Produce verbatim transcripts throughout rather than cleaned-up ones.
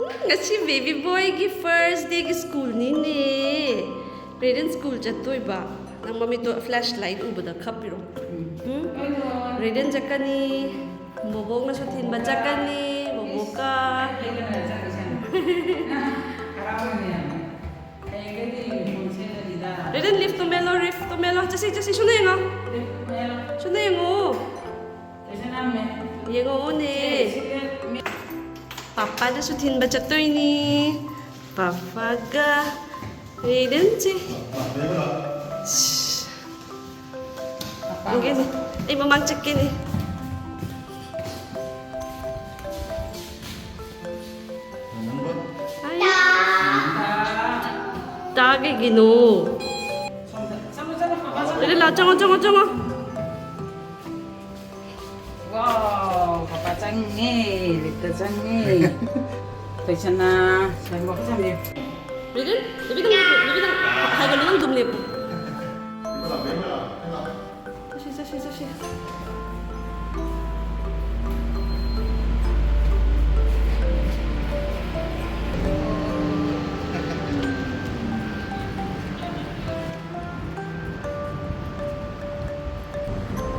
ꯉꯁꯤ baby boyꯒꯤ first dayꯒꯤ schoolꯅꯤꯅꯦ꯫ Raiden school ꯆꯠꯇꯣꯏꯕ꯫ ꯅꯪ ꯃꯃꯤꯠꯇꯣ flashlight ꯎꯕꯗ ꯈꯞꯄꯤꯔꯣ? ꯎꯝ? Raiden ꯆꯠꯀꯅꯤ꯫ ꯕꯣꯕꯣꯛꯅꯁꯨ ꯊꯤꯟꯕ ꯆꯠꯀꯅꯤ꯫ ꯕꯣꯕꯣꯛꯀ꯫ Raiden, lift ꯇꯣ ꯃꯦꯜꯂꯣ, lift ꯇꯣ ꯃꯦꯜꯂꯣ꯫ ꯆꯠꯁꯤ, ꯆꯠꯁꯤ, ꯁꯣꯝꯗ ꯌꯦꯡꯉꯣ꯫ ꯁꯣꯝꯗ ꯌꯦꯡꯉꯣ꯫ ꯌꯦꯡꯉꯛꯑꯣꯅꯦ꯫ ꯄꯥꯄꯥꯅꯁꯨ ꯊꯤꯟꯕ ꯆꯠꯇꯣꯏꯅꯤ꯫ ꯄꯥꯄꯥꯒ Raidenꯁꯦ꯫ ꯌꯦꯡꯒꯦꯅꯦ꯫ ꯑꯩ ꯃꯃꯥꯡ ꯆꯠꯀꯦꯅꯦ꯫ ꯇꯥ ꯀꯩꯒꯤꯅꯣ? ꯑꯗꯨꯗꯤ ꯂꯥꯛꯑꯣ, ꯆꯪꯉꯣ, ꯆꯪꯉꯣ, ꯆꯪꯉꯣ꯫ Wow, ꯄꯥꯄꯥ ꯆꯪꯉꯦ, lift ꯇ ꯆꯪꯉꯦ꯫ ꯇꯣꯏꯁꯅꯥ, ꯁꯦꯡꯗꯣꯛꯄ ꯆꯪꯉꯦ꯫ Raiden, baby ꯗꯪ ꯂꯦꯞꯄꯨ, baby ꯗꯪ꯫ ꯍꯥꯏꯒꯠꯂꯨ, ꯅꯪ ꯑꯗꯨꯝ ꯂꯦꯞꯄꯨ꯫ ꯆꯠꯁꯤ, ꯆꯠꯁꯤ, ꯆꯠꯁꯤ꯫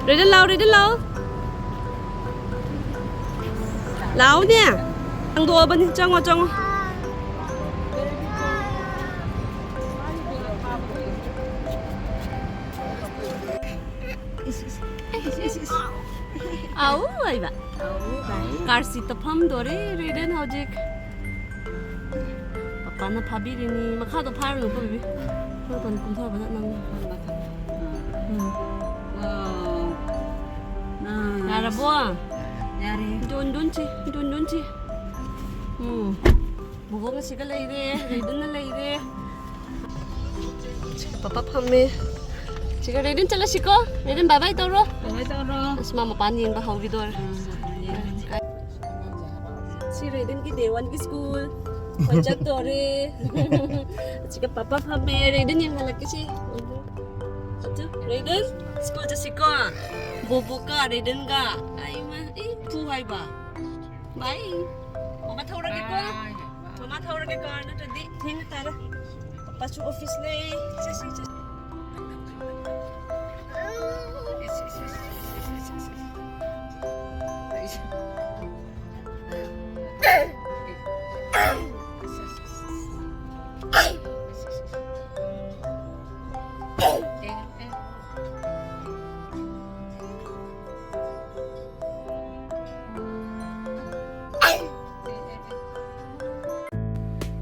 Raiden ꯂꯥꯎ, Raiden ꯂꯥꯎ꯫ ꯂꯥꯎꯅꯦ꯫ ꯍꯥꯡꯗꯣꯛꯑꯕꯅꯤ꯫ ꯆꯪꯉꯣ, ꯆꯪꯉꯣ꯫ ꯏꯁ, ꯏꯁ, ꯏꯁ, ꯏꯁ꯫ ꯑꯥꯎ ꯍꯥꯏꯕ꯫ Car seat ꯇ ꯐꯝꯗꯣꯔꯦ Raiden ꯍꯧꯖꯤꯛ꯫ ꯄꯄꯥꯅ ꯐꯥꯕꯤꯔꯤꯅꯤ꯫ ꯃꯈꯥꯗꯣ ꯐꯥꯔꯨꯅꯨꯀꯣ, baby꯫ ꯈꯔ ꯇꯞꯅ ꯀꯨꯝꯊꯕꯗ ꯅꯪ꯫ ꯎꯝ꯫ Wow. Nice. ꯌꯥꯔꯕꯣ? ꯌꯥꯔꯦ꯫ ꯗꯨꯟ ꯗꯨꯟ ꯁꯤ, ꯗꯨꯟ ꯗꯨꯟ ꯁꯤ꯫ ꯎꯝ꯫ ꯕꯣꯕꯣꯛꯅ ꯁꯤꯒ ꯂꯩꯔꯦ, Raidenꯅ ꯂꯩꯔꯦ꯫ ꯁꯤꯒ ꯄꯄꯥ ꯐꯝꯃꯦ꯫ ꯁꯤꯒ Raiden ꯆꯠꯂꯁꯤꯀꯣ꯫ Raiden bye bye ꯇꯧꯔꯣ꯫ Bye bye ꯇꯧꯔꯣ꯫ ꯑꯁ, ꯃꯥ ꯃꯄꯥꯟ ꯌꯦꯡꯕ ꯍꯧꯈꯤꯗꯣꯔꯦ꯫ ꯎꯝ, ꯃꯄꯥꯟ ꯌꯦꯡꯕ꯫ ꯁꯤ Raidenꯒꯤ day oneꯒꯤ school꯫ ꯍꯣꯏ, ꯆꯠꯇꯣꯔꯦ꯫ ꯁꯤꯒ ꯄꯄꯥ ꯐꯝꯃꯦ꯫ Raiden ꯌꯦꯡꯍꯜꯂꯛꯀꯦ ꯁꯤ꯫ ꯑꯗꯨ, Raiden, school ꯆꯠꯁꯤꯀꯣ꯫ ꯕꯣꯕꯣꯛꯀ Raidenꯒ꯫ ꯑꯩ ꯃꯥ, ꯏ, ꯐꯨ ꯍꯥꯏꯕ꯫ Bye꯫ ꯃꯃꯥ ꯊꯧꯔꯒꯦꯀꯣ꯫ ꯃꯃꯥ ꯊꯧꯔꯒꯦ ꯀꯥꯔ, ꯅꯠꯇ꯭ꯔꯗꯤ ꯊꯦꯡꯅ ꯇꯥꯔꯦ꯫ ꯄꯄꯥꯁꯨ ꯑꯣꯐꯤꯁ ꯂꯩ꯫ ꯆꯠꯁꯤ, ꯆꯠꯁꯤ꯫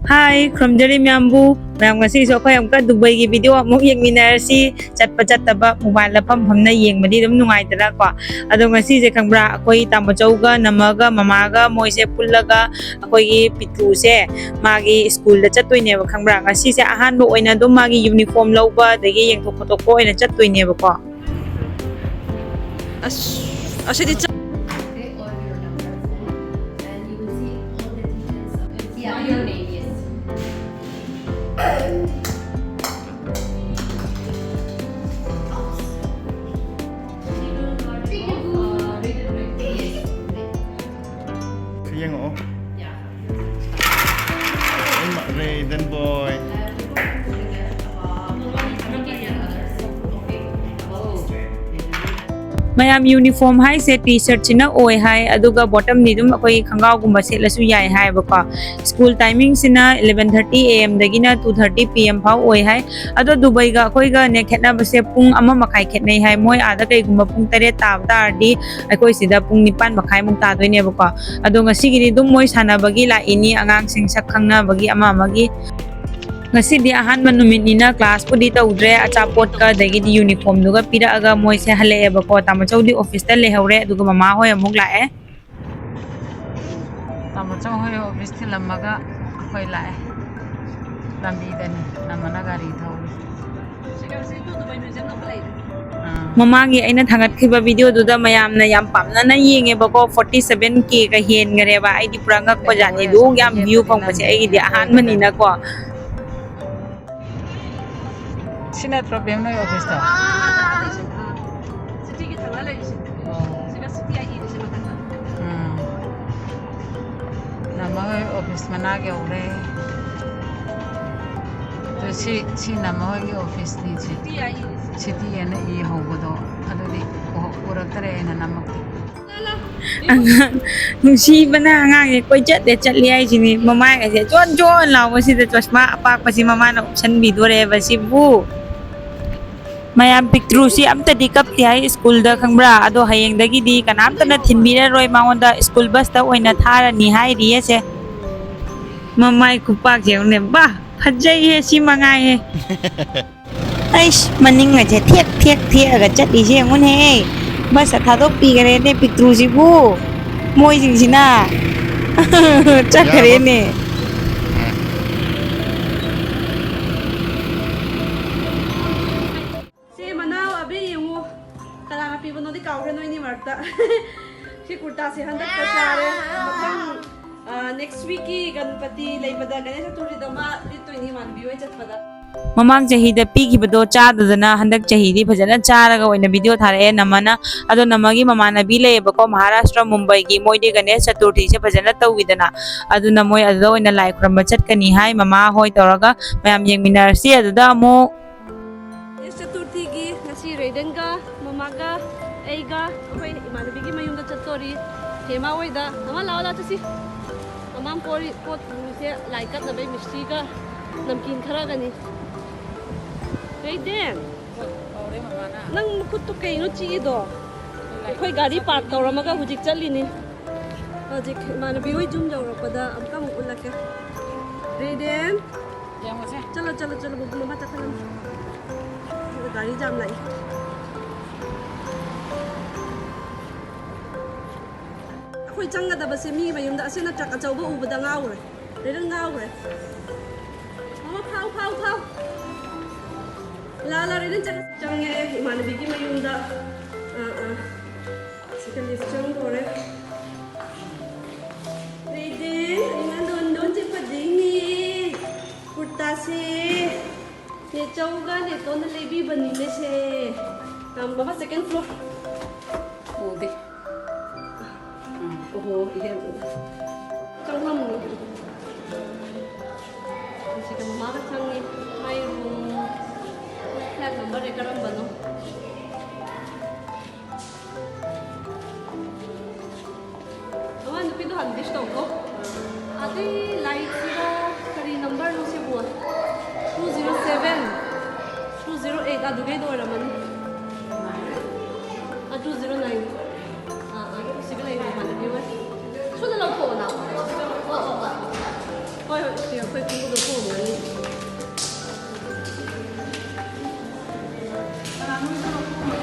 ꯍꯥꯏ, ꯈꯨꯔꯨꯝꯖꯔꯤ ꯃꯌꯥꯝꯕꯨ꯫ ꯃꯌꯥꯝ, ꯉꯁꯤꯁꯨ ꯑꯩꯈꯣꯏ ꯑꯃꯨꯛꯀ ꯗꯨꯕꯩꯒꯤ ꯚꯤꯗꯤꯑꯣ ꯑꯃꯨꯛ ꯌꯦꯡꯃꯤꯟꯅꯔꯁꯤ꯫ ꯆꯠꯄ ꯆꯠꯇꯕ ꯃꯣꯕꯥꯏꯜꯗ ꯐꯝ ꯐꯝꯅ ꯌꯦꯡꯕꯗꯤ ꯑꯗꯨꯝ ꯅꯨꯡꯉꯥꯏꯗꯅꯀꯣ꯫ ꯑꯗꯣ ꯉꯁꯤꯁꯦ ꯈꯪꯕ꯭ꯔꯥ, ꯑꯩꯈꯣꯏ ꯇꯥꯃꯣꯆꯧꯒ ꯅꯝꯃꯒ ꯃꯃꯥꯒ ꯃꯣꯏꯁꯦ ꯄꯨꯜꯂꯒ ꯑꯩꯈꯣꯏꯒꯤ ꯄꯤꯇ꯭ꯔꯨꯁꯦ ꯃꯥꯒꯤ ꯁ꯭ꯀꯨꯜꯗ ꯆꯠꯇꯣꯏꯅꯦꯕ, ꯈꯪꯕ꯭ꯔꯥ? ꯉꯁꯤꯁꯦ ꯑꯍꯥꯟꯕ ꯑꯣꯏꯅ ꯑꯗꯨꯝ ꯃꯥꯒꯤ ꯌꯨꯅꯤꯐꯣꯔꯝ ꯂꯧꯕ ꯑꯗꯒꯤ ꯌꯦꯡꯊꯣꯛ ꯈꯣꯠꯇꯣꯛꯄ ꯑꯣꯏꯅ ꯆꯠꯇꯣꯏꯅꯦꯕꯀꯣ꯫ ꯑꯁ, ꯑꯁꯤꯗꯤ ꯆ- Yeah, your name, yes. ꯁꯤ ꯌꯦꯡꯉꯛꯑꯣ꯫ ꯏꯃꯥ, ꯔꯦꯗꯟ ꯕꯣꯏ꯫ ꯃꯌꯥꯝ, ꯌꯨꯅꯤꯐꯣꯔꯝ ꯍꯥꯏꯁꯦ ꯇꯤ ꯁꯔꯠꯁꯤꯅ ꯑꯣꯏ ꯍꯥꯏ, ꯑꯗꯨꯒ ꯕꯣꯇꯝꯗꯤ ꯑꯗꯨꯝ ꯑꯩꯈꯣꯏ ꯈꯣꯡꯒ꯭ꯔꯥꯎꯒꯨꯝꯕ ꯁꯦꯠꯂꯁꯨ ꯌꯥꯏ ꯍꯥꯏꯌꯦꯕꯀꯣ꯫ ꯁ꯭ꯀꯨꯜ ꯇꯥꯏꯃꯤꯡꯁꯤꯅ eleven thirty A M ꯗꯒꯤꯅ two thirty P M ꯐꯥꯎ ꯑꯣꯏ ꯍꯥꯏ꯫ ꯑꯗꯣ ꯗꯨꯕꯩꯒ ꯑꯩꯈꯣꯏꯒꯅꯦ ꯈꯦꯠꯅꯕꯁꯦ ꯄꯨꯡ ꯑꯃ ꯃꯈꯥꯏ ꯈꯦꯠꯅꯩ ꯍꯥꯏ꯫ ꯃꯣꯏ ꯑꯥꯗ ꯀꯩꯒꯨꯝꯕ ꯄꯨꯡ ꯇꯔꯦꯠ ꯇꯥꯕ ꯇꯥꯔꯗꯤ ꯑꯩꯈꯣꯏ ꯁꯤꯗ ꯄꯨꯡ ꯅꯤꯄꯥꯟ ꯃꯈꯥꯏꯃꯨꯛ ꯇꯥꯗꯣꯏꯅꯦꯕꯀꯣ꯫ ꯑꯗꯣ ꯉꯁꯤꯒꯤꯗꯤ ꯑꯗꯨꯝ ꯃꯣꯏ ꯁꯥꯟꯅꯕꯒꯤ ꯂꯥꯛꯏꯅꯤ, ꯑꯉꯥꯡꯁꯤꯡ ꯁꯛ ꯈꯪꯅꯕꯒꯤ ꯑꯃ ꯑꯃꯒꯤ꯫ ꯉꯁꯤꯗꯤ ꯑꯍꯥꯟꯕ ꯅꯨꯃꯤꯠꯅꯤꯅ ꯀ꯭ꯂꯥꯁꯄꯨꯗꯤ ꯇꯧꯗ꯭ꯔꯦ, ꯑꯆꯥꯄꯣꯠꯀ ꯑꯗꯒꯤꯗꯤ ꯌꯨꯅꯤꯐꯣꯔꯝꯗꯨꯒ ꯄꯤꯔꯛꯑꯒ ꯃꯣꯏꯁꯦ ꯍꯜꯂꯛꯑꯦꯕꯀꯣ꯫ ꯇꯥꯃꯣꯆꯧꯗꯤ ꯑꯣꯐꯤꯁꯇ ꯂꯩꯍꯧꯔꯦ, ꯑꯗꯨꯒ ꯃꯃꯥ ꯍꯣꯏ ꯑꯃꯨꯛ ꯂꯥꯛꯑꯦ꯫ ꯇꯥꯃꯣꯆꯧ ꯍꯣꯏ ꯑꯣꯐꯤꯁ ꯊꯤꯜꯂꯝꯃꯒ ꯑꯩꯈꯣꯏ ꯂꯥꯛꯑꯦ꯫ ꯂꯝꯕꯤꯗꯅꯤ, ꯅꯝꯃꯅ ꯒꯥꯔꯤ ꯊꯧꯔꯤ꯫ ꯑꯥ꯫ ꯃꯃꯥꯡꯒꯤ ꯑꯩꯅ ꯊꯥꯒꯠꯈꯤꯕ ꯚꯤꯗꯤꯑꯣꯗꯨꯗ ꯃꯌꯥꯝꯅ ꯌꯥꯝ ꯄꯥꯝꯅꯅ ꯌꯦꯡꯉꯦꯕꯀꯣ, forty seven K ꯒ ꯍꯦꯟꯈꯔꯦꯕ꯫ ꯑꯩꯗꯤ ꯄꯨꯔꯥ ꯉꯛꯄ ꯖꯥꯠꯅꯤ, ꯑꯗꯨ ꯌꯥꯝ ꯚ꯭ꯌꯨ ꯐꯪꯕꯁꯦ ꯑꯩꯒꯤꯗꯤ ꯑꯍꯥꯟꯕꯅꯤꯅꯀꯣ꯫ ꯁꯤ ꯅꯠꯇ꯭ꯔꯣ ꯕꯦꯝ ꯅꯣꯏ ꯑꯣꯐꯤꯁꯇꯣ? ꯑꯥ, ꯁꯤꯇꯤꯒꯤ ꯊꯪꯅ ꯂꯩꯔꯤꯁꯦ꯫ ꯑꯣ꯫ ꯁꯤꯒ ꯁꯤꯇꯤ ꯑꯥꯏ ꯏꯗꯨꯁꯦ ꯃꯊꯛꯇ꯫ ꯎꯝ꯫ ꯃꯈꯣꯏ ꯑꯣꯐꯤꯁ ꯃꯅꯥꯛ ꯌꯧꯔꯦ꯫ ꯑꯗꯨ ꯁꯤ, ꯁꯤꯅ ꯃꯈꯣꯏꯒꯤ ꯑꯣꯐꯤꯁꯅꯤ꯫ ꯁꯤ ꯁꯤꯇꯤ ꯍꯥꯏꯅ ꯏ ꯍꯧꯕꯗꯣ, ꯑꯗꯨꯗꯤ ꯎꯍꯧ-, ꯎꯔꯛꯇꯔꯦ ꯑꯩꯅ ꯅꯝꯃꯛꯇꯦ꯫ ꯑꯉꯥꯡ ꯅꯨꯡꯁꯤꯕꯅ ꯑꯉꯥꯡꯁꯦ ꯀꯣꯏꯆꯠꯇ ꯆꯠꯂꯤ ꯍꯥꯏꯁꯤꯅꯤ꯫ ꯃꯃꯥꯏꯒꯁꯦ ꯖꯣꯟ ꯖꯣꯟ ꯂꯥꯎꯕꯁꯤꯗ ꯆꯁꯃꯥ ꯑꯄꯥꯛꯄꯁꯤ ꯃꯃꯥꯅ ꯎꯞꯁꯟꯕꯤꯗꯣꯔꯦꯕ ꯁꯤꯕꯨ꯫ ꯃꯌꯥꯝ ꯄꯤꯛꯇ꯭ꯔꯨꯁꯤ ꯑꯝꯇꯗꯤ ꯀꯞꯇꯦ ꯍꯥꯏ ꯁ꯭ꯀꯨꯜꯗ, ꯈꯪꯕ꯭ꯔꯥ? ꯑꯗꯣ ꯍꯌꯦꯡꯗꯒꯤꯗꯤ ꯀꯅꯥꯝꯇꯅ ꯊꯤꯟꯕꯤꯔꯔꯣꯏ ꯃꯉꯣꯟꯗ, ꯁ꯭ꯀꯨꯜ ꯕꯁꯇ ꯑꯣꯏꯅ ꯊꯥꯔꯅꯤ ꯍꯥꯏꯔꯤꯌꯦ ꯁꯦ꯫ ꯃꯃꯥꯏ ꯈꯨꯄꯥꯛꯁꯦ ꯌꯦꯡꯉꯨꯅꯦ꯫ ꯕꯥ! ꯐꯖꯩꯍꯦ, ꯁꯤ ꯃꯉꯥꯏꯍꯦ꯫ ꯑꯩꯁ, ꯃꯅꯤꯡ ꯑꯁꯦ ꯊꯦꯛ ꯊꯦꯛ ꯊꯦꯛꯑꯒ ꯆꯠꯂꯤꯁꯦ ꯌꯦꯡꯉꯨꯅꯦꯍꯦ꯫ ꯕꯁꯇ ꯊꯥꯗꯣꯛꯄꯤꯈꯔꯦꯅꯦ ꯄꯤꯛꯇ꯭ꯔꯨꯁꯤꯕꯨ꯫ ꯃꯣꯏꯁꯤꯡꯁꯤꯅ ꯆꯠꯈꯔꯦꯅꯦ꯫ ꯁꯦ ꯃꯅꯥꯎ ꯑꯕꯦ ꯌꯦꯡꯉꯨ꯫ ꯀꯅꯥꯅ ꯄꯤꯕꯅꯣꯗꯤ ꯀꯥꯎꯈ꯭ꯔꯦ ꯅꯣꯏꯅꯤ ꯃꯔꯛꯇ꯫ ꯁꯤ ꯀꯨꯔꯇꯥꯁꯦ ꯍꯟꯗꯛꯇ ꯆꯥꯔꯦ꯫ ꯃꯊꯪ, ꯑ, next weekꯀꯤ ꯒꯅꯄꯇꯤ ꯂꯩꯕꯗ, ꯒꯅꯦꯁ ꯆꯇꯨꯔꯊꯤꯗ ꯃꯥ ꯂꯤꯠꯇꯣꯏꯅꯤ ꯏꯃꯥꯟꯅꯕꯤ ꯍꯣꯏ ꯆꯠꯄꯗ꯫ ꯃꯃꯥꯡ ꯆꯍꯤꯗ ꯄꯤꯈꯤꯕꯗꯣ ꯆꯥꯗꯗꯅ ꯍꯟꯗꯛ ꯆꯍꯤꯗꯤ ꯐꯖꯅ ꯆꯥꯔꯒ ꯑꯣꯏꯅ ꯚꯤꯗꯤꯑꯣ ꯊꯥꯔꯛꯑꯦ ꯅꯃꯅ꯫ ꯑꯗꯣ ꯅꯃꯒꯤ ꯃꯃꯥꯟꯅꯕꯤ ꯂꯩꯌꯦꯕꯀꯣ, ꯃꯍꯥꯔꯥꯁꯇ꯭ꯔ ꯃꯨꯝꯕꯩꯒꯤ, ꯃꯣꯏꯗꯤ ꯒꯅꯦꯁ ꯆꯇꯨꯔꯊꯤꯁꯦ ꯐꯖꯅ ꯇꯧꯋꯤꯗꯅ꯫ ꯑꯗꯨꯅ ꯃꯣꯏ ꯑꯗꯨꯗ ꯑꯣꯏꯅ ꯂꯥꯏ ꯈꯨꯔꯝꯕ ꯆꯠꯀꯅꯤ ꯍꯥꯏ꯫ ꯃꯃꯥ ꯍꯣꯏ ꯇꯧꯔꯒ ꯃꯌꯥꯝ ꯌꯦꯡꯃꯤꯟꯅꯔꯁꯤ ꯑꯗꯨꯗ ꯑꯃꯨꯛ꯫ ꯒꯅꯦꯁ ꯆꯇꯨꯔꯊꯤꯒꯤ ꯉꯁꯤ ꯔꯦꯗꯟꯒ ꯃꯃꯥꯒ ꯑꯩꯒ ꯑꯩꯈꯣꯏ ꯏꯃꯥꯟꯅꯕꯤꯒꯤ ꯃꯌꯨꯝꯗ ꯆꯠꯇꯣꯔꯤ꯫ ꯍꯦꯃꯥ ꯍꯣꯏꯗ꯫ ꯑꯃ ꯂꯥꯛꯑꯣ, ꯂꯥꯛꯑꯣ, ꯆꯠꯁꯤ꯫ ꯃꯃꯥꯡ ꯄꯣꯔꯤ-, ꯄꯣꯠ ꯄꯨꯔꯤꯁꯦ ꯂꯥꯏ ꯀꯠꯅꯕꯩ ꯃꯤꯁꯇ꯭ꯔꯤꯒ ꯅꯝꯀꯤꯟ ꯈꯔꯒꯅꯤ꯫ ꯔꯦꯗꯟ! ꯀꯧꯔꯦ ꯃꯃꯥꯅ꯫ ꯅꯪ ꯃꯈꯨꯠꯇꯨ ꯀꯩꯅꯣ ꯆꯤꯛꯏꯗꯣ? ꯑꯩꯈꯣꯏ ꯒꯥꯔꯤ ꯄꯥꯔꯛ ꯇꯧꯔꯝꯃꯒ ꯍꯧꯖꯤꯛ ꯆꯠꯂꯤꯅꯤ꯫ ꯍꯧꯖꯤꯛ ꯏꯃꯥꯟꯅꯕꯤ ꯍꯣꯏ ꯌꯨꯝ ꯌꯧꯔꯛꯄꯗ ꯑꯃꯨꯛꯀ ꯑꯃꯨꯛ ꯎꯠꯂꯛꯀꯦ꯫ ꯔꯦꯗꯟ! ꯌꯦꯡꯉꯨꯁꯦ꯫ ꯆꯠꯂꯣ, ꯆꯠꯂꯣ, ꯆꯠꯂꯣ, ꯕꯨꯕꯨ ꯃꯈꯥ ꯆꯠꯈꯠꯂꯝꯃꯣ꯫ ꯒꯥꯔꯤ ꯖꯥꯝ ꯂꯥꯛꯏ꯫ ꯑꯩꯈꯣꯏ ꯆꯪꯒꯗꯕꯁꯦ ꯃꯤꯒꯤ ꯃꯌꯨꯝꯗ, ꯑꯁꯤꯅ ꯇ꯭ꯔꯛ ꯑꯆꯧꯕ ꯎꯕꯗ ꯉꯥꯎꯈ꯭ꯔꯦ꯫ ꯔꯦꯗꯟ ꯉꯥꯎꯈ꯭ꯔꯦ꯫ ꯃꯃꯥ, ꯐꯥꯎ, ꯐꯥꯎ, ꯐꯥꯎ꯫ ꯂꯥ, ꯂꯥ, ꯔꯦꯗꯟ ꯆꯪ-, ꯆꯪꯉꯦ ꯏꯃꯥꯟꯅꯕꯤꯒꯤ ꯃꯌꯨꯝꯗ꯫ ꯑꯥ, ꯑꯥ꯫ ꯁꯤꯗ ꯂꯤꯐ ꯆꯪꯗꯣꯔꯦ꯫ ꯔꯦꯗꯟ, ꯑꯩꯅ ꯂꯣꯟ ꯂꯣꯟꯁꯦ ꯐꯖꯩꯅꯦ꯫ ꯀꯨꯔꯇꯥꯁꯦ ꯅꯦꯆꯧꯒ ꯅꯦꯇꯣꯟꯅ ꯂꯩꯕꯤꯕꯅꯤꯅꯦ ꯁꯦ꯫ ꯇꯝꯕ second floor꯫ ꯎꯗꯦ꯫ ꯎꯝ꯫ ꯑꯣꯍꯣ, ꯏꯍꯦ꯫ ꯆꯪꯐꯝ ꯀꯩꯗ ꯑꯣꯏꯔꯝꯃꯅꯤ꯫ ꯑꯗꯨ ꯖꯤꯔꯣ ꯅꯥꯏꯟ꯫ ꯑꯥ, ꯑꯥ, ꯁꯤꯒ ꯂꯩꯔꯦ, ꯏꯃꯥꯟꯅꯕꯤ ꯍꯣꯏ꯫ ꯁꯣꯝꯗ ꯂꯧꯊꯣꯛꯑꯣ ꯅꯪ꯫ ꯑꯣ, ꯑꯣ, ꯑꯣ꯫ ꯍꯣꯏ, ꯍꯣꯏ, ꯁꯤ ꯑꯩꯈꯣꯏ ꯈꯣꯡꯎꯞ ꯂꯧꯊꯣꯛꯑꯝꯃꯅꯤ꯫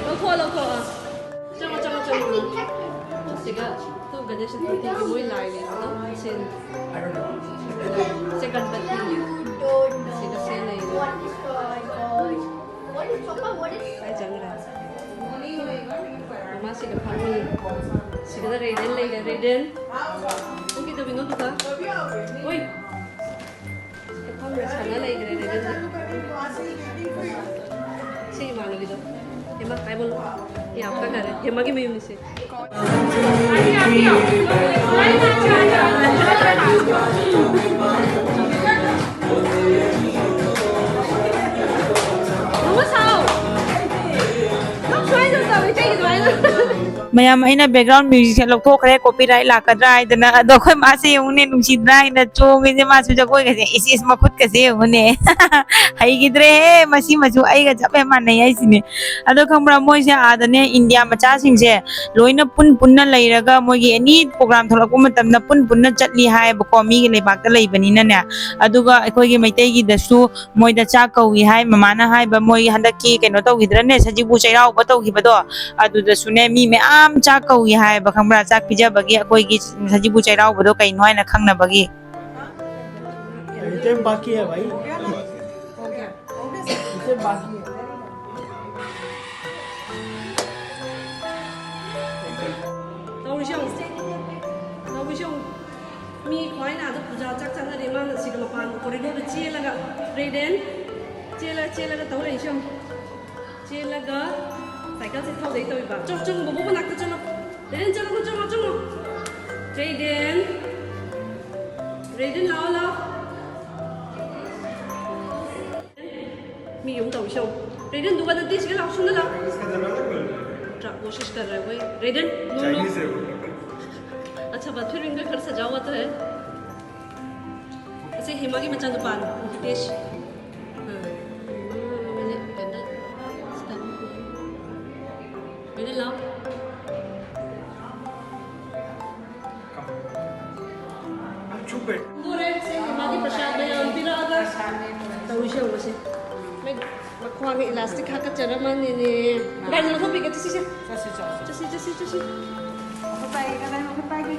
ꯂꯧꯊꯣꯛꯑꯣ, ꯂꯧꯊꯣꯛꯑꯣ, ꯑꯥ꯫ ꯆꯪꯉꯣ, ꯆꯪꯉꯣ, ꯆꯪꯉꯣ꯫ ꯁꯤꯒ ꯑꯩꯈꯣꯏ ꯒꯅꯦꯁ ꯆꯇꯨꯔꯊꯤꯒꯤ ꯃꯣꯏ ꯂꯥꯏ ꯂꯩꯕꯗꯣ, ꯁꯦ꯫ ꯁꯦ ꯒꯅꯄꯇꯤ꯫ ꯁꯤꯒ ꯁꯦ ꯂꯩꯔꯦ꯫ ꯀꯥꯏ ꯆꯪꯈ꯭ꯔꯦ? ꯃꯃꯥ ꯁꯤꯗ ꯐꯝꯃꯤ꯫ ꯁꯤꯗ ꯔꯦꯗꯦꯟ ꯂꯩꯔꯦ꯫ ꯔꯦꯗꯦꯟ, ꯅꯪ ꯀꯩꯗꯧꯔꯤꯅꯣ ꯑꯗꯨꯒ? ꯑꯣꯏ! ꯐꯝꯃ ꯁꯥꯟꯅ ꯂꯩꯈ꯭ꯔꯦ ꯔꯦꯗꯦꯟꯁꯦ꯫ ꯁꯤ ꯏꯃꯥꯟꯅꯕꯤꯗꯣ꯫ ꯍꯦꯃꯥ, ꯀꯥꯏ ꯕꯣꯂꯣ? ꯌꯥꯝ ꯀꯟꯈꯔꯦ꯫ ꯍꯦꯃꯥꯒꯤ ꯃꯌꯨꯝꯅꯤꯁꯦ꯫ ꯃꯌꯥꯝ, ꯑꯩꯅ background musicꯁꯦ ꯂꯧꯊꯣꯛꯈ꯭ꯔꯦ, copyright ꯂꯥꯛꯀꯗ꯭ꯔꯥ ꯍꯥꯏꯗꯅ꯫ ꯑꯗꯣ ꯑꯩꯈꯣꯏ ꯃꯥꯁꯦ ꯌꯦꯡꯉꯨꯅꯦ, ꯅꯨꯡꯁꯤꯗ꯭ꯔꯥ? ꯑꯩꯅ ꯆꯣꯡꯉꯤꯁꯦ, ꯃꯥꯁꯨ ꯖꯒꯣꯏꯒꯁꯦ ꯏꯁ ꯏꯁ ꯃꯈꯨꯠꯀꯁꯦ ꯌꯦꯡꯉꯨꯅꯦ꯫ ꯍꯩꯈꯤꯗ꯭ꯔꯦꯍꯦ, ꯃꯁꯤ ꯃꯆꯨ ꯑꯩꯒ ꯆꯞ ꯍꯦꯛ ꯃꯥꯟꯅꯩ ꯍꯥꯏꯁꯤꯅꯦ꯫ ꯑꯗꯣ ꯈꯪꯕ꯭ꯔꯥ, ꯃꯣꯏꯁꯦ ꯑꯥꯗꯅꯦ, ꯏꯟꯗꯤꯌꯥ ꯃꯆꯥꯁꯤꯡꯁꯦ ꯂꯣꯏꯅ ꯄꯨꯟ ꯄꯨꯟꯅ ꯂꯩꯔꯒ ꯃꯣꯏꯒꯤ ꯑꯦꯅꯤ ꯄ꯭ꯔꯣꯒ꯭ꯔꯥꯝ ꯊꯣꯛꯂꯛꯄ ꯃꯇꯝꯗ ꯄꯨꯟ ꯄꯨꯟꯅ ꯆꯠꯂꯤ ꯍꯥꯏꯌꯦꯕꯀꯣ, ꯃꯤꯒꯤ ꯂꯩꯕꯥꯛꯇ ꯂꯩꯕꯅꯤꯅꯅꯦ꯫ ꯑꯗꯨꯒ ꯑꯩꯈꯣꯏꯒꯤ ꯃꯩꯇꯩꯒꯤꯗꯁꯨ ꯃꯣꯏꯗ ꯆꯥꯛ ꯀꯧꯏ ꯍꯥꯏ꯫ ꯃꯃꯥꯅ ꯍꯥꯏꯕ, ꯃꯣꯏ ꯍꯟꯗꯛꯀꯤ ꯀꯩꯅꯣ ꯇꯧꯈꯤꯗ꯭ꯔꯅꯦ, ꯁꯖꯤꯕꯨ ꯆꯩꯔꯥꯎꯕ ꯇꯧꯈꯤꯕꯗꯣ, ꯑꯗꯨꯗꯁꯨꯅꯦ ꯃꯤ ꯃꯌꯥꯝ ꯆꯥꯛ ꯀꯧꯏ ꯍꯥꯏꯌꯦꯕ, ꯈꯪꯕ꯭ꯔꯥ? ꯆꯥꯛ ꯄꯤꯖꯕꯒꯤ, ꯑꯩꯈꯣꯏꯒꯤ ꯁꯖꯤꯕꯨ ꯆꯩꯔꯥꯎꯕꯗꯣ ꯀꯩꯅꯣ ꯍꯥꯏꯅ ꯈꯪꯅꯕꯒꯤ꯫ इतने बाकी है भाई। इतने बाकी है। ꯇꯧꯔꯤꯁꯤ ꯌꯦꯡꯉꯨ꯫ ꯇꯧꯔꯤꯁꯤ ꯌꯦꯡꯉꯨ꯫ ꯃꯤ ꯈ꯭ꯋꯥꯏꯅ ꯑꯥꯗ ꯄꯨꯖꯥ ꯆꯥꯛ ꯆꯥꯅꯔꯤ, ꯃꯥꯅ ꯁꯤꯗ ꯃꯄꯥꯟ corridorꯗ ꯆꯦꯜꯂꯒ, ꯔꯦꯗꯦꯟ, ꯆꯦꯜꯂ, ꯆꯦꯜꯂꯒ ꯇꯧꯔꯛꯏꯁꯤ ꯌꯦꯡꯉꯨ꯫ ꯆꯦꯜꯂꯒ cycleꯁꯦ ꯊꯧꯗꯩ ꯇꯧꯏꯕ꯫ ꯆꯣ, ꯆꯪꯉꯣ, ꯕꯣꯕꯣ ꯃꯅꯥꯛꯇ ꯆꯪꯉꯣ꯫ ꯔꯦꯗꯦꯟ, ꯆꯪꯉꯣ, ꯆꯪꯉꯣ, ꯆꯪꯉꯣ꯫ ꯔꯦꯗꯦꯟ꯫ ꯔꯦꯗꯦꯟ, ꯂꯥꯛꯑꯣ, ꯂꯥꯛꯑꯣ꯫ ꯃꯤ ꯌꯨꯝ ꯇꯧꯔꯤꯁꯦ ꯌꯦꯡꯉꯣ꯫ ꯔꯦꯗꯦꯟ, दुकान नजदीक से लाओ, सुन ला। ट्रक कोशिश कर रहा है कोई। रेडन, नो, नो। चाइनीज है वो। अच्छा, बात फिर इनका घर सजा हुआ तो है। ꯑꯁꯤ ꯍꯦꯃꯥꯒꯤ ꯃꯆꯥꯅꯨꯄꯥꯅꯤ, ꯍꯤꯇꯦꯁ꯫ ꯑꯥ꯫ ꯃꯥꯅꯦ, ꯀꯩꯝꯇ꯫ ꯂꯣꯏꯔꯦ, ꯁꯦ, ꯃꯥꯒꯤ ꯄ꯭ꯔꯁꯥꯗ ꯃꯌꯥꯝ ꯄꯤꯔꯛꯑꯒ ꯇꯧꯔꯤꯁꯦ ꯌꯦꯡꯉꯨꯁꯦ꯫ ꯃꯩ ꯃꯈ꯭ꯋꯥꯡꯒ elastic ꯍꯥꯞꯀꯠꯆꯔꯝꯃꯅꯤꯅꯦ꯫ ꯒꯥꯔꯤ ꯂꯧꯊꯣꯛꯄꯤꯒꯦ, ꯆꯠꯁꯤꯁꯦ꯫ ꯆꯠꯁꯤ, ꯆꯠꯁꯤ꯫ ꯆꯠꯁꯤ, ꯆꯠꯁꯤ, ꯆꯠꯁꯤ꯫ ꯃꯈꯨꯠ ꯄꯥꯏꯒꯦ, ꯀꯗꯥꯏ ꯃꯈꯨꯠ ꯄꯥꯏꯒꯦ?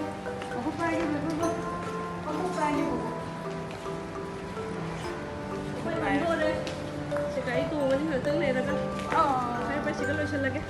ꯃꯈꯨꯠ ꯄꯥꯏꯒꯦ, ꯕꯕꯥ꯫ ꯃꯈꯨꯠ ꯄꯥꯏꯒꯦ, ꯕꯕꯥ꯫ ꯑꯩꯈꯣꯏ ꯂꯣꯏꯔꯦ꯫ ꯁꯦ, ꯒꯥꯔꯤ ꯇꯣꯡꯉꯅꯤ ꯉꯥꯛꯇꯪ ꯂꯩꯔꯒ꯫ ꯑꯣ꯫ ꯐꯔꯦ, ꯐꯔꯦ, ꯁꯤꯒ ꯂꯣꯏꯁꯤꯜꯂꯒꯦ꯫